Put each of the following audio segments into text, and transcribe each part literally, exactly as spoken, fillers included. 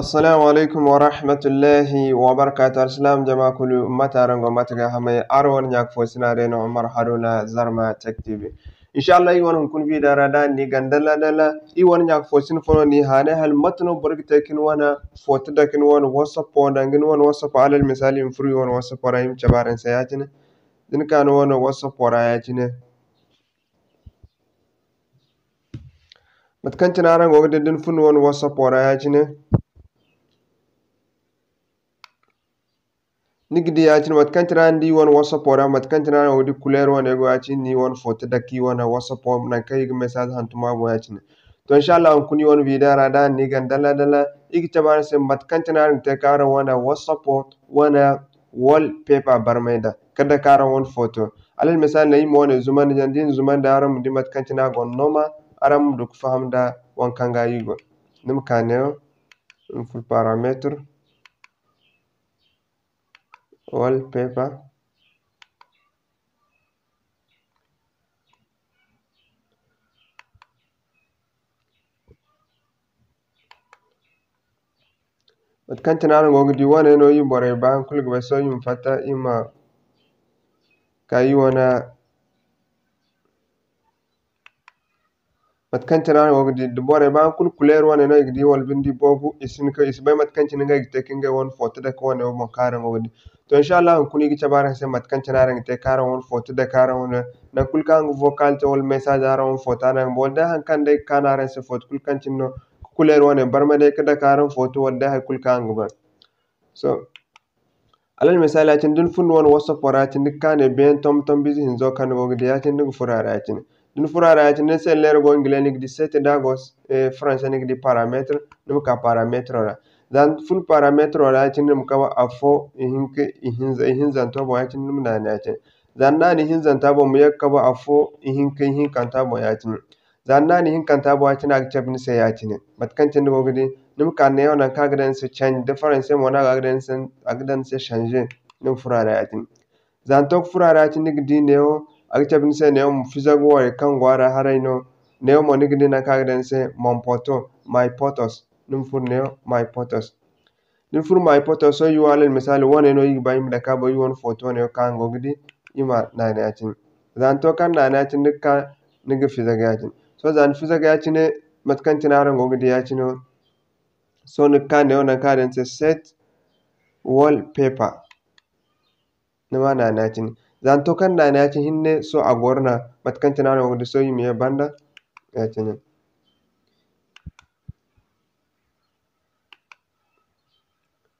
Assalamu alaykum warahmatullahi wabarakatuh. Alsilaam jama kulu, mate araŋ go, mate ga hamay? Araŋ wane ɲa ka fo sina day no, Umar Haruna, Zarma Tech T V. Inshallah, iri wane hunkuna video ra da ni gana dalla dalla. Iri wane ɲa ka fo sina fo no ni hane, hala mate no boro ga te ka ni wane foto dake ni wane WhatsApp wo, danga ni wane WhatsApp, alal misali, iri ma furo iri wane WhatsApp ra, iri ma cabe araŋ se ya-cine. Da ni ka ni wane WhatsApp ra ya-cine. Mate kaŋ cine araŋ go ga di, da ni furo ni wane WhatsApp ra ya-cine, ni ga di ya-cine mate kaŋ cine araŋ di wane WhatsApp ra, mate kaŋ cine araŋ go ga di couleur wane go ya-cine, ni wane foto dake wane WhatsApp, nangu kaŋ i ga message hantum a boŋ ya-cine. To, inshallah, hunkuna iri wane video ra da ni gana dalla dalla, iri ga cabe araŋ se mate kaŋ cine araŋ ga te ka araŋ wane WhatsApp wane wallpaper barmay da, ka dake araŋ wane foto. Alal misali, iri ma wane zumandi, zama da iri na zumandi, araŋ ma di mate kaŋ cine a go no ma, araŋ ma du ka faham da waŋ kaŋ ga iri go. Ni ma ka neewo, ni ma furo paramètre, wallpaper. Mate kaŋ cine araŋ go ga di wane no, iri borey ba hari kulu ga bay, sohõ iri ma fatta, iri ma ka iri wane. Mate kaŋ cine araŋ go ga di, da borey ba hari kulu couleur wane no i ga di, wala binde boobo, i si hin ka, i si bay mate kaŋ cine ngey ga te ka ngey wane foto dake wane wo boŋ kaŋ araŋ go ga di. To, inshallah, hunkuna iri ga cabe araŋ se mate kaŋ cine araŋ ga te ka araŋ wane foto dake araŋ wane, nangu kulu kaŋ araŋ ga vocal te wala message araŋ wane foto araŋ ga ba, wala day hari kaŋ day ga kaanu araŋ se foto kulu kaŋ cine no, ka couleur wane barmay day ka dake araŋ foto wala day hari kulu kaŋ araŋ ga ba. So, alal misali, ya-cine da ni furo ni wane WhatsApp ra, ya-cine ni ga ka ne beene tomtom bize hinzo kaŋ ni go ga di, ya-cine ni ga furo a ra ya-cine. Da ni furo a ra ya-cine, ni se leera go Ingile, ni ga di settings, da a go, eh, Faranse, ni ga di paramètre, ni ma ka paramètre ra. Za ni furo paramètre ra ya-cine, ni ma kabe afo, ihinka, ihinza, ihinzanto boŋ ya-cine, ni ma naani ya-cine. Za ni naani ihinzanta boŋ, ma ye ka kabe afo, ihinka, ihinkanta boŋ ya-cine. Za ni naani ihinkanta boŋ ya-cine, a ga cabe ni se ya-cine. Mate kaŋ cine ni go ga di, ni ma ka neewo nangu kaŋ a ga daŋ ni se change, da Faranse mo no a ga daŋ ni se, a ga daŋ ni se changer, ni ma furo a ra ya-cine. Za ni to ka furo a ra ya-cine, ni ga di neewo, a ga cabe ni se neewo ma fizagu warey kaŋ go a ra haray no. Neewo mo ni ga di nangu kaŋ a ga daŋ ni se mon photo, my photos, ni ma furo neewo my photos. Da ni furo my photo, sohõ iri wo alal misali wane no iri ga ba iri ma dake a boŋ, iri wane foto wane wo kaŋ araŋ go ga di, iri ma naani ya-cine. Za ni to kaŋ naani ya-cine, ni ga ka, ni ga fizaga ya-cine. Sohõ za ni fizaga ya-cine, mate kaŋ cine araŋ go ga di ya-cine wo, sohõ ni ga ka neewo nangu kaŋ a daŋ ni se set wallpaper. Ni ma naani ya-cine. Za ni to kaŋ naani ya-cine hinne, sohõ a goro no, mate kaŋ cine araŋ go ga di, sohõ iri ma ye banda ya-cine.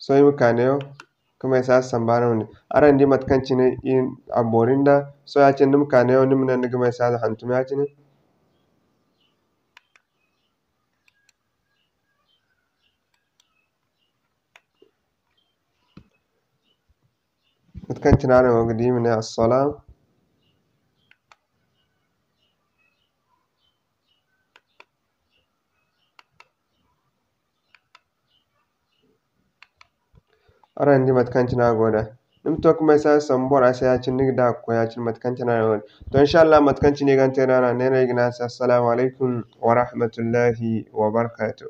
Sohõ iri ma ka neewo ka message samba araŋ ma di. Araŋ di mate kaŋ cine a boori nda. Sohõ ya-cine ni ma ka neewo, ni ma ne ni ga message hantum ya-cine. Mate kaŋ cine araŋ go ga di, iri ma ne assalaam. Araŋ di mate kaŋ cine a go da. Ni ma to ka message sambu bora se ya-cine, ni ga da ka koy ya-cine mate kaŋ cine a go da. To, inshallah, mate kaŋ cine i ga te da araŋ, ne no i ga ne a se, assalamu alaykum wa rahmatullahi wa barakatuh.